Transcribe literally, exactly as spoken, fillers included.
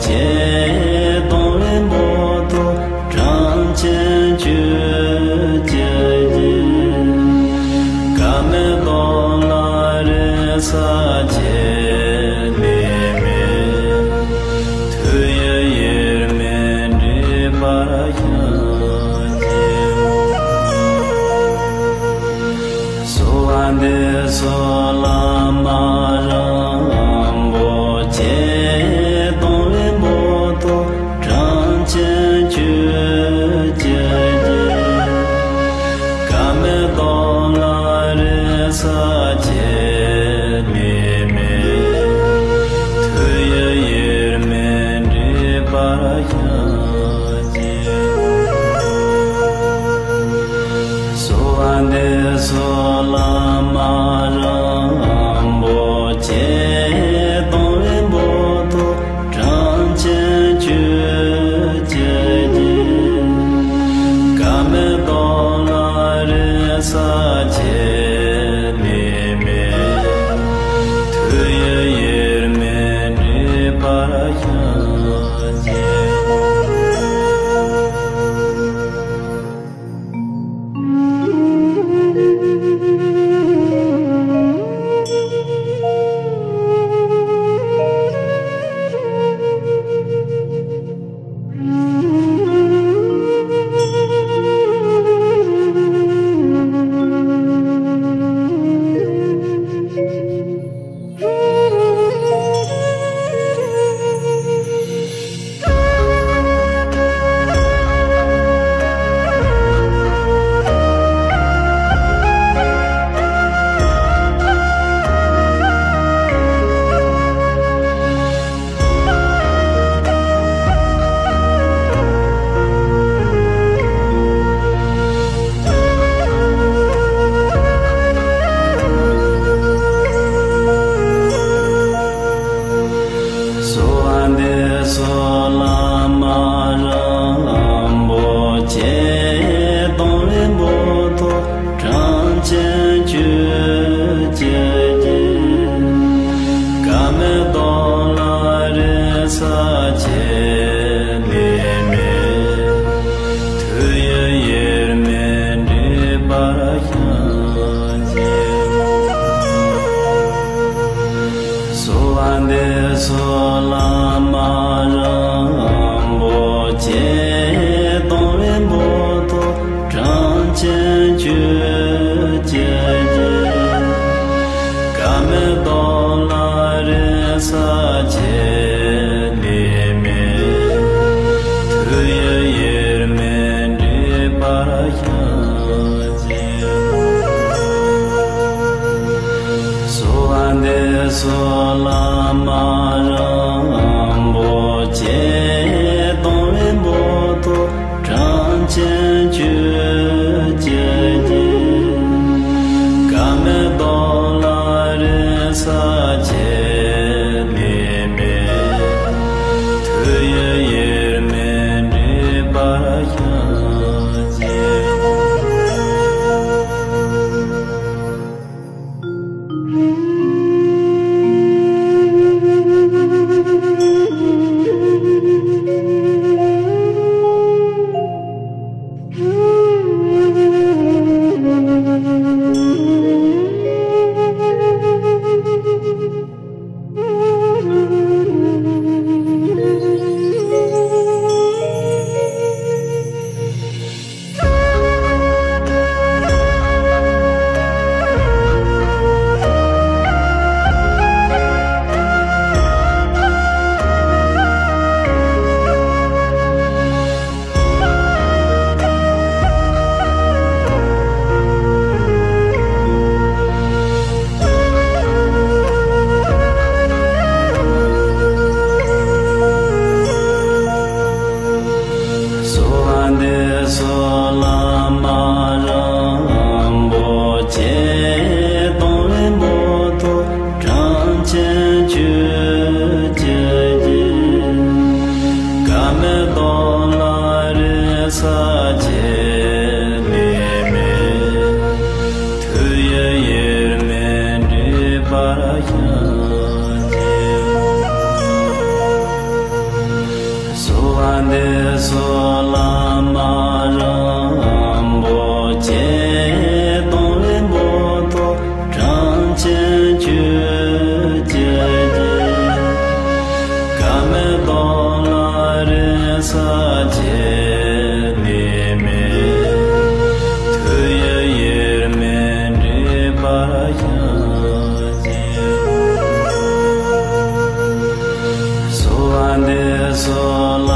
ཆེ་གཏོང་བའི་འབོད་ཐོག་གྲངས་ཅན་ཆོས་ཀྱི་རྒྱལ། བཀའ་མའི་སྡོམ་ལ་རེ་ས་ཆེ་ལས་མེད། ཐུགས་ཡིད་དབྱེར་མེད་འདྲེས་པར་ཤོག་ཅིག་གསོལ་བ་འདེབས་སོ་བླ་མ་རིན་པོ་ཆེ། གཏོང་བའི་འབོད་ཐོག་གྲངས་ཅན་ཆོས་ཀྱི་རྒྱལ། བཀའ་མའི་སྡོམ་ལ་རེ་ས་ཆེ་ལས་མེད། ཐུགས་ཡིད་དབྱེར་མེད་འདྲེས་པར་ཤོག་ཅིག་གསོལ་བ་འདེབས་སོ་བླ་མ་རིན་པོ་ཆེ། གཏོང་བའི་འབོད་ཐོག་གྲངས་ཅན་ཆོས་ཀྱི་རྒྱལ། བཀའ་མའི་སྡོམ་ལ་རེ་ས་ཆེ་ལས་མེད། ཐུགས་ཡིད་དབྱེར་མེད་འདྲེས་པར་ཤོག་ཅིག་གསོལ་བ་འདེབས་སོ་བླ་མ་རིན་པོ་ཆེ། གཏོང་བའི་འབོད་ཐོག་གྲངས་ཅན་ཆོས་ཀྱི་རྒྱལ། བཀའ་མའི་སྡོམ་ལ་རེ་ས་ཆེ་ལས་མེད། ཐུགས་ཡིད་དབྱེར་མེད་འདྲེས་པར་ཤོག་ཅིག་གསོལ་བ་འདེབས་སོ་བླ་མ་རིན་པོ་ཆེ། གཏོང་བའི་འབོད་ཐོག་གྲངས་ཅན་ཆོས་ཀྱི་རྒྱལ། བཀའ་མའི་སྡོམ་ལ་རེ་ས་ཆེ་ལས་མེད། ཐུགས་ཡིད་དབྱེར་མེད་འདྲེས་པར་ཤོག་ཅིག་གསོལ་བ་འདེབས་སོ་བླ་མ་རིན་པོ་ཆེ། གཏོང་བའི་འབོད་ཐོག་གྲངས་ཅན་ཆོས་ཀྱི་རྒྱལ། བཀའ་མའི་སྡོམ་ལ་རེ་ས་ཆེ་ལས་མེད། ཐུགས་ཡིད་དབྱེར་མེད་འདྲེས་པར་ཤོག་ཅིག་གསོལ་བ་འདེབས་སོ་བླ་མ་རིན་པོ་ཆེ། གཏོང་བའི་འབོད་ཐོག་གྲངས་ཅན་ཆོས་ཀྱི་རྒྱལ། བཀའ་མའི་སྡོམ་ལ་རེ་ས་ཆེ་ལས་མེད། ཐུགས་ཡིད་དབྱེར་མེད་འདྲེས་པར་ཤོག་ཅིག་སོགས་བླ་མ་རིན་པོ་ཆེ། གཏོང་ལེན་པོ་ཏོ་དྲིན་ཅན་ཆོས་ཀྱི་རྒྱལ། བཀའ་མའི་དོན་ལ་རེ་ས་ཆེ་ནི་མེད། ཐུགས་ཡིད་ཡེར་མེད་འདྲིས་པར་ཤོག་ཅིག་གསོལ་བ་འདེབས་སོ་བླ་